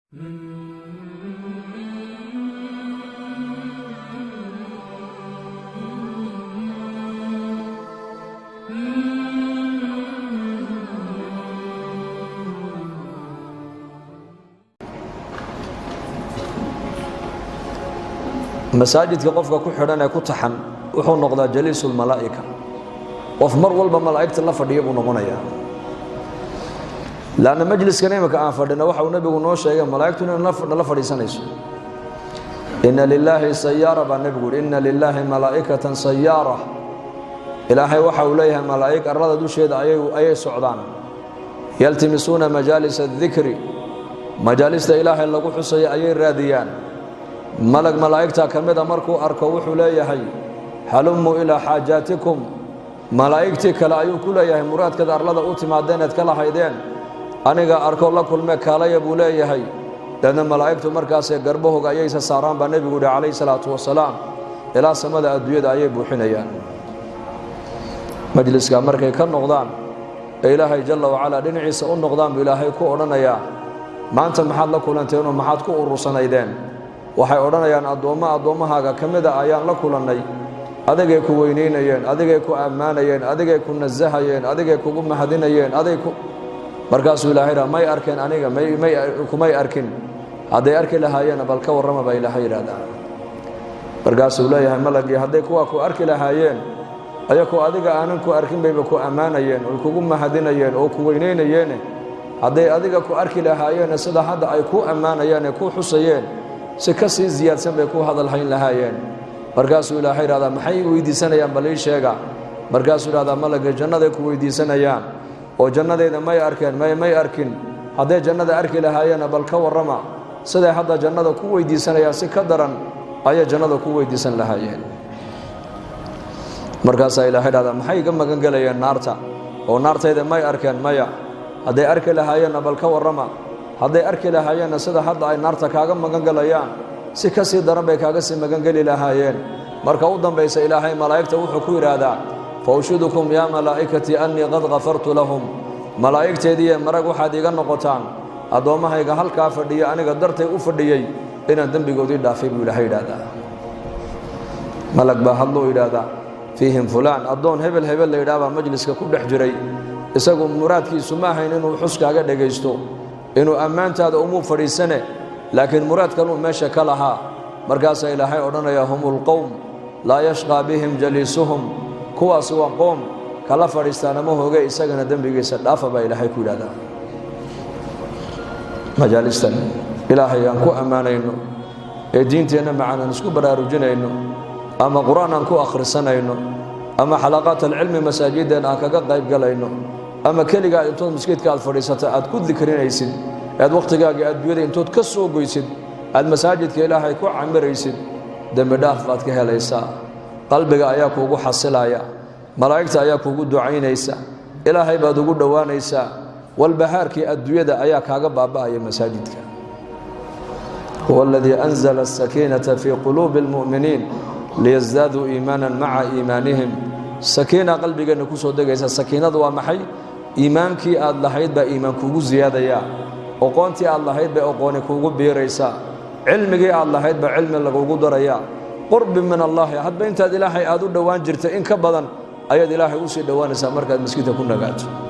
Masaajidka qofka ku xidhan ee ku taxan wuxuu noqdaa jaliisulmalaa'ika, qof mar walba malaa'igta la fadhiya buu noqonayaa. Lanna majliskan imika aan fadhino, waxa uu nebigu noo sheegay malaa'igtu inay nala fadhiisanayso. "Inna lilaahi sayaara," baa nebigu yidhi, "inna lilaahi malaa'ikatan sayaara." Ilaahay waxa uu leeyahay malaa'ig arlada dusheeda ayay socdaan. "Yaltimisuuna majaalis adikri," majaalista Ilaahay lagu xusaya ayay raadiyaan. Malag malaa'igta ka mida markuu arko wuxuu leeyahay: "Halumuu ilaa xaajaatikum." Malaa'igtii kale ayuu ku leeyahay: "Muraadkaad arlada u timaadeen eed ka lahaydeen aniga arko, la kulme, kaalaya," buu leeyahay. Deedna malaa'igtu markaasee garbahooga ayaysa saaraan, baa nebigu yihi calayhi salaatu wasalaam, ilaa samada adduunyada ayay buuxinayaan. Majliska markay ka noqdaan ee Ilaahay jalla wacalaa dhinaciisa u noqdaan buu Ilaahay ku odhanayaa: "Maanta maxaad la kulanteenoo maxaad ku urursanaydeen?" Waxay odhanayaan: "Addoommo addoommahaaga ka mida ayaan la kulannay, adigay ku weynaynayeen, adigay ku ammaanayeen, adigay ku nasahayeen, adigay kugu mahadinayeen, aday ku." Markaasuu Ilahay yidhaha: "May arkeen aniga? May kumay arkin. Hadday arki lahaayeenna bal ka warrama," baa Ilaahay yidhahdaa. Markaasuu leeyahay malagii: "Hadday kuwaa ku arki lahaayeen, ayakoo adiga aanan ku arkin bayba ku ammaanayeen oy kugu mahadinayeen oo ku weynaynayeene, hadday adiga ku arki lahaayeenna sida hadda ay kuu ammaanayeen ee kuu xusayeen si ka sii siyaadsan bay ku hadalhayn lahaayeen." Markaasuu Ilaahay yidhahdaa: "Maxay weydiisanayaan? Bal ii sheega." Markaasuu yidhahdaa malagga: "Jannaday ku weydiisanayaan." "Oo jannadayda may arkeen?" May arkin. "Hadday jannada arki lahaayeenna bal ka warrama, siday hadda jannada ku weydiisanayaan si ka daran ayay jannada ku weydiisan lahaayeen." Markaasaa Ilahay dhahdaa: "Maxay iga magan gelayeen naarta? Oo naartayda may arkeen?" "Maya." "Hadday arki lahaayeenna bal ka warrama, hadday arki lahaayeenna sida hadda ay naarta kaaga magan gelayaan si ka sii daran bay kaaga sii magangeli lahaayeen." Marka u dambaysa Ilaahay malaa'igta wuxuu ku yidhaahdaa: "Fa ushhidukum yaa malaa'ikatii annii qad kafartu lahum." Malaa'igteediiye, marag waxaad iiga noqotaan addoommahayga halkaa fadhiya, aniga dartay u fadhiyey, inaan dembigoodii dhaafay, buu Ilaahay yidhaahdaa. Malag baa hadluu yidhaahdaa: "Fiihim fulaan," addoon hebel hebel la yidhaah baa majliska ku dhex jiray. Isagu muraadkiisu ma ahayn inuu xuskaaga dhegaysto, inuu ammaantaada umuu fadhiisane, laakiin muraad kaluu meesha ka lahaa. Markaasaa Ilaahay odhanaya: "Hum ulqowm laa yashqaa bihim jaliisuhum." Kuwaasi waa qoom kala fadhiistaana ma hoge, isagana dembigiisa dhaafa, baa Ilaahay ku yidhahdaa. Majaalistan Ilaahay aan ku ammaanayno ee diinteenna macaan aan isku baraarujinayno, ama Qur-aan aan ku akhrisanayno, ama xalaqaat alcilmi masaajideen aan kaga qayb galayno, ama keligaa intood maskiidka aad fadhiisata aad ku dikrinaysid, aad wakhtigaaga adduunyada intood ka soo goysid aad masaajidka Ilaahay ku camiraysid, dembi dhaaf baad ka helaysaa. Qalbiga ayaa kuugu xasilaya, malaa'igta ayaa kuugu ducaynaysa, Ilaahay baad ugu dhowaanaysaa. Walbahaarkii adduunyada ayaa kaaga baaba'aya masaajidka. Huwa aladii anzala asakiinata fii quluubi almu'miniin liyasdaaduu iimaanan maca iimaanihim. Sakiina qalbigeenna ku soo degaysa. Sakiinadu waa maxay? Iimaankii aad lahayd baa iimaan kuugu siyaadayaa, oqoontii aad lahayd bay oqooni kuugu biiraysaa, cilmigii aad lahayd baa cilmi lagugu darayaa. Qurbi min allaahi, hadba intaad Ilaahay aad u dhowaan jirtay in ka badan ayaad Ilaahay usii dhowaanaysaa markaad maskiidka ku nagaato.